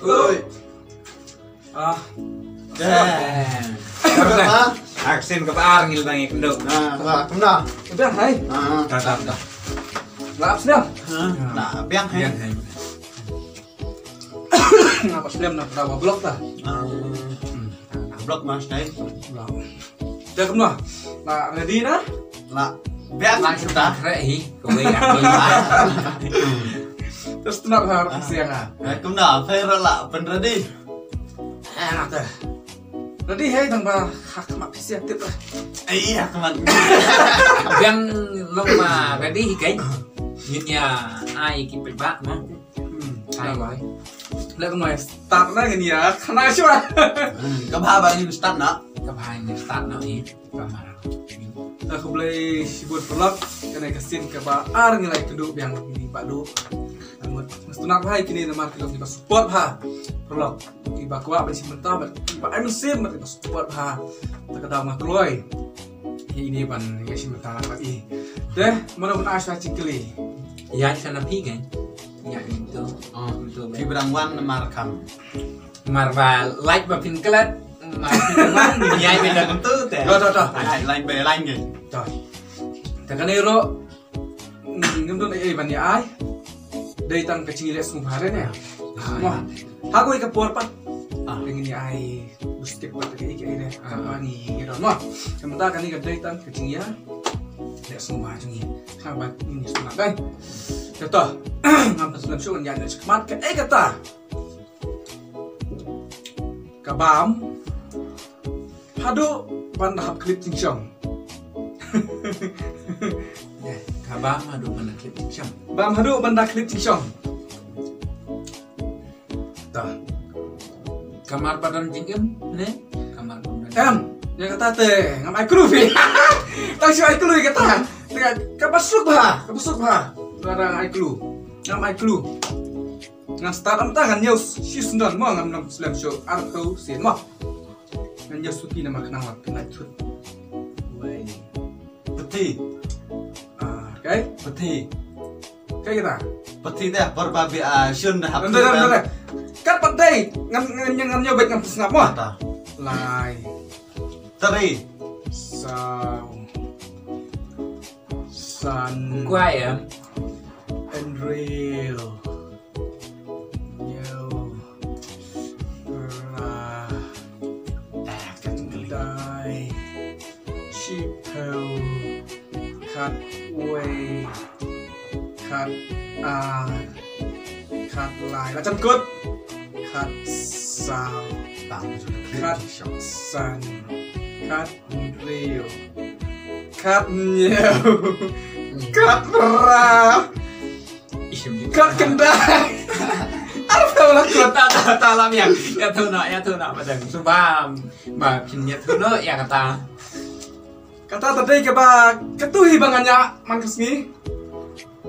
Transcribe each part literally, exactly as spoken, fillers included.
Oi. Ah. Dah. Dah. Action kaba ar ngi la ngi kynduh. Ah, ba, kumno? Dah, hai. Ah. Dah, dah, dah. Lap snem. Ah, nah, biang, hai. Biang, hai. Ngapa snem na, dah ba block ta? Ah. Hmm. Block mas, hai. Block. Dah kumno? Lah ready na? Lah. Biang. Lah kita kre hi. Kawei ya. Terus tenang harap siang ah. Eh, kumno? Phi ruh lah pyn ready? Eh, dah. Ready hai, tang ba ha khmat phi siang tip lah. Eh, iya, khmat. Biang long ma ready hi kai. Ngin ïa ai ki paidbah mo. Hmm, ai bai. Lah kumno, start na ngin ïa khana shuwa. Hmm, ka bha ba ngin start na. Ka bha ngin start na hi. Ka bha. Dah, khublei shibun paralok, kane ka sien kaba ar ngi la ïakynduh biang ïa kine ba duh. Ngan sngewthuh bha ïa kine namar ki long kiba support bha. Paralok kiba kwah ban shim bynta bad kiba ai mynsiem bad kiba support bha. Ta ka daw nga kloi ïa ine ban ïa shim bynta lang bad i. Te mano ban ai sha jingkylli? Ïa sha na phi kan. Ïa itu. Oh, itu. Phi ba dang wan namar kam. Mar ba like ba phin klet, mar phin wan, ïa ba dang tu te. To, to, to. Like, like ba like ngi. To. Te kane ruh, mm, ngim don ei ei ban ïa ai. Dei tang ka jingïaleh sngewbha re ne. Mo. Ha kawei ka por pat. Ah. Te ngin ïa ai bus tik pat ka ei ka ei re. Ah. Kaba ngi ïa don mo. Ka mynta kane ka dei tang ka jingïaleh sngewbha jong ngi. Kaba ngin ïa sngewbha dei. Te to. Ngam pat sngewbha shuh ngan ïa ai shakhmat ka ei kata. Ka bam haduh ban da hap khlip jingshong. Eh, ka bam haduh ban da khlip jingshong. Bam haduh ban da khlip jingshong. Ta. Ka mar ba don jingim ne? Ka mar ba don. Em, ïa kata te ngam ai clue phi. Tang shu ai clue ïa kata. Te kaba suk bha, kaba suk bha. Ba dang ai clue. Ngam ai clue. Ngan start, am ta ngan ñiew shi syndon mo, ngam nang slem shuh, arphew sien mo. Ngan ñiew suki namar khnang ba phin lait thut. Wei. Pyrthei. Ah, okay. Pyrthei. Okay kita. Pyrthei dah, por ba bi, ah, shun dah hap. Dah, dah, dah, dah. Kat pat dei, ngan, ngan, ngan ñiew beit ngan pynsngap mo. Ta. Lai. Three. Saw. San. Kwai em. Hynriew. Hynñiew. Phra. Khyndai. Shiphew. Khatwei. Khatar. Khatlai. La jan kut. Khatsaw. Khatsan. Khat Hynriew. Khathynñiew. Khatphra. Khatkhyndai. Arphew la kut. Ta, ta, ta, lam ïa. Ïathuh noh, ïathuh noh, ba dang. Shu bam. Ba phin ïathuh noh ïa kata. Kata ta dei kaba katu hi ba nga ñiah man ka sngi.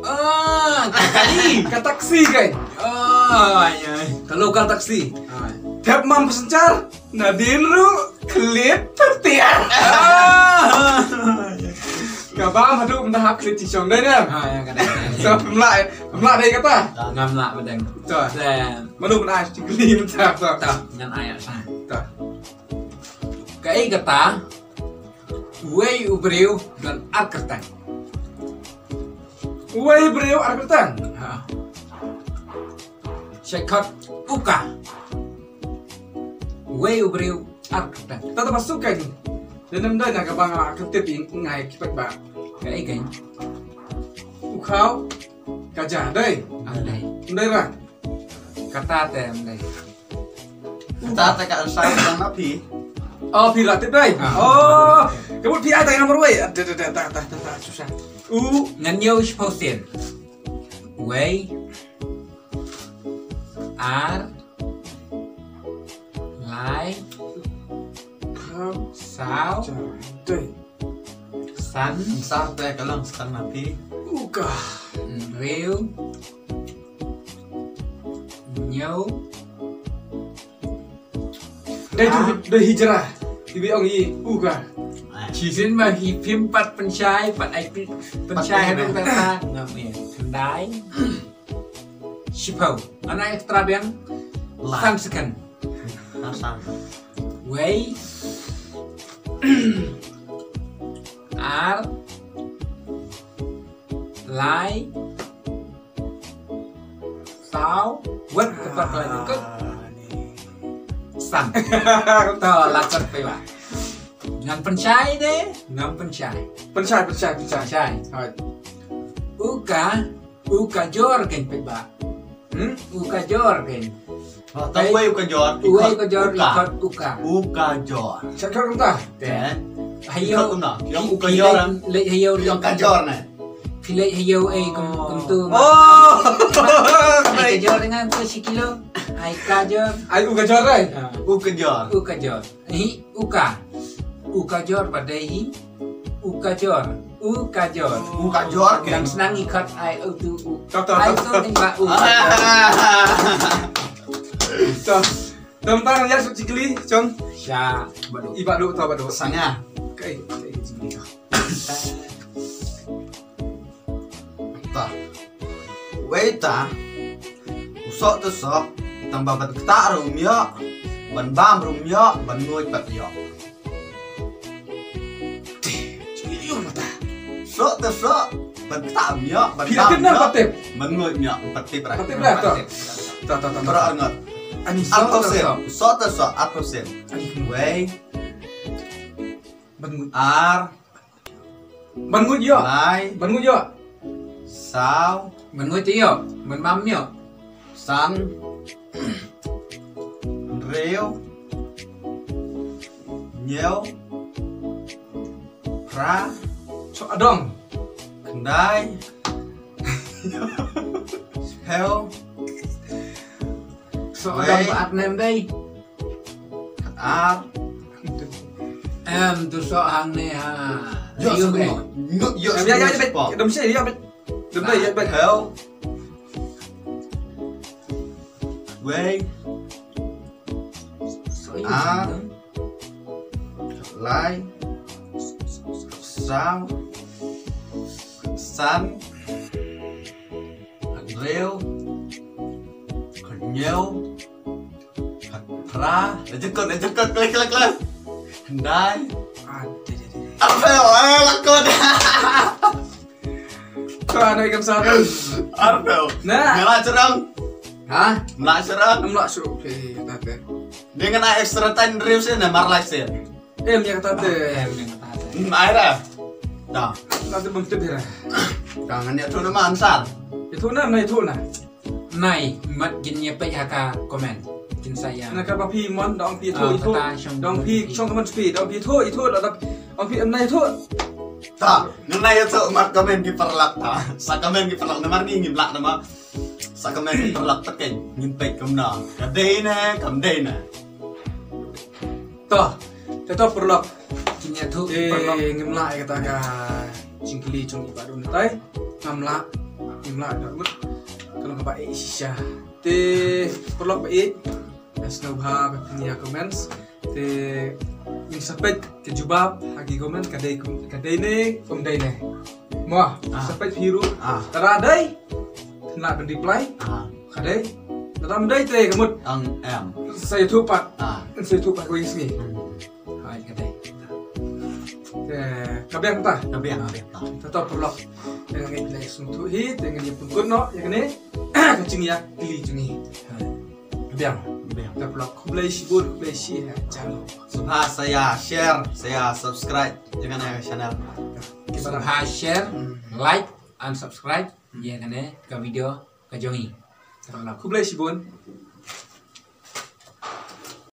Ah, taxi. Ka taxi kai. Ah, ai, ai. Ka local taxi. Ai. Thep mam passenger, nadien ruh klet tertiar. Ah. Ka bam haduh mynta hap klet jingshong dei ne. Ah, ïa ka dei. So, phi mlah, phi mlah dei kata. Ngam lah ba dang. To. Mano ban ai jingkylli mynta to. To, ngan ai sa. To. Kaei kata? Uwei u briew don ar kyrteng. Uwei u briew ar kyrteng. Ha. Shait khot u ka. Uwei u briew ar kyrteng. Ta ta ba suk kan. Dei nam dei na kaba nga kyntip ïa ngi ki paidbah. Kaei kan? U khaw ka ja dei. Am dei. Am dei ra. Kata te em dei. Kata te ka answer tang na phi. Oh, phi la tip dei. Ah. Oh, ka mut phi ai tang number wei. Ah, da, da, da, ta, ta, ta, ta, susah. U. Ngan ñiew shiphew sien. Wei. Ar. Lai. Phew. Saw. Ja. Dei. San. San te ka long san na phi. U ka. Hynriew. Hynñiew. Dei tu, ah, dei hijra. Ibi ong i u ka. Ah. Shisien ma hi phim pat pynshai, pat ai pi-, pynshai pat haduh pynshai. Kata ngam ïa. Khyndai. Shiphew. Ngan ai extra biang. San second. Wei. Ar. Lai. Saw. Wat ka pat lai ka. San. To, la pat phi ba. Ngam pynshai de, ngam pynshai. Pynshai, pynshai, pynshai. Pynshai. Hai. U ka, u ka jor kein phi ba. Hmm? U ka jor kein. Tang wei u ka jor. Wei u ka jor, i khot u ka. U ka jor. Sa khot u ka. Ten. Hayo. Yong u ka jor. Leh hayo. Yong ka jor ne. Phi leh hayo ei kum kum tu. Oh. Ai ka jor dengan tu si kilo. Ai ka jor. Ai u ka jor ai. U ka jor. U ka jor. Hi u ka. U ka jor ba dei hi. U ka jor. U ka jor. U ka jor. Dang snang i khot ai u tu u. Ai tu ding ba u. Tam tam ya su chikli chong. Sha badu. I badu ta badu. Sanga. Kai kai chikli ka. Ta. Wei ta. U soh te soh. Tang ba ban kta rum yo. Ban bam rum yo. Ban nguid pat yo. Soh te soh. Ban kta rum yo. Ban bam yo. Ban nguid yo. Patip ra. Patip ra to. Ta ta ta. Para ngat. Ani soh te soh. Soh te soh. Ato sen. Wei. Ban nguid. Ar. Ban nguid yo. Lai. Ban nguid yo. Saw. Ban nguid yo. Ban bam yo. San. Reu. Nyeu. Pra. Soh adong. Khyndai. Spel. Soh adong ba at nem dei. Ar. Em tu soh hangne ha. Yo, yo, yo. Em ya ya ya. Dom se ya. Dom dei ya bet. Hel. Wei. Soh ya. Ar. Lai. Saw. San. Hynriew. Hynñiew. Phra. Ejekot, ejekot, klik, klik, klik. Hyndai. Arphew, eh, lakot. Kra na ikan sarang. Arphew. Nah. Nyala cerang. Ha? Mla cerang. Mla su. Okey, kata te. Dengan extra time review sih, nah, marlak sih. Em ya kata te. Em ya kata te. Hmm, ai ra. Da. Kata te bang tip ra. Kangan ya tu nama ansar. Itu na, na itu na. Nai, mat gin ya pek ha ka comment. Gin saya. Na ka ba phi mon dong phi tu itu. Dong phi chong comment phi, dong phi tu itu la dap. Dong phi em na itu. Ta, ngan na itu mat comment ki paralok ta. Sa comment ki paralok namar ngi ngim lah nama. Sa comment ki paralok ta kein ngin pek kumno. Ka dei ne, kam dei ne. To, te to paralok. Kin ïathuh paralok. Ngim lah ïa kata ka jingkylli jong i Bah Dun tai. Ngam lah, ngim lah da mut. Ka long kaba ïeit shisha. Te paralok ba ïeit, sngewbha ba phin ïa comments. Te ngin sa peit ka jubab ha ki comment, ka dei kum, ka dei ne, kum dei ne. Mo, sa peit phi ruh. Lada dei, phin lah ban reply. Ka dei. Lada ym dei te ka mut. Ang em. Sa ïathuh pat. Sa ïathuh pat ko ïing sngi. Hai ka dei. Te ka biang ta. Ka biang, ka biang ta. Ta to paralok. Te ngan ïa sngewthuh hi, te ngan ïa pynkut noh ïa kane ka jingïakylli jong ngi. Ka biang. Ka biang. Ta paralok, khublei shibun, khublei shi ha channel. Sngewbha sa ïa share, sa ïa subscribe ïa kane ka channel. Sngewbha share, like and subscribe ïa kane ka video ka jong ngi. Khublei shibun.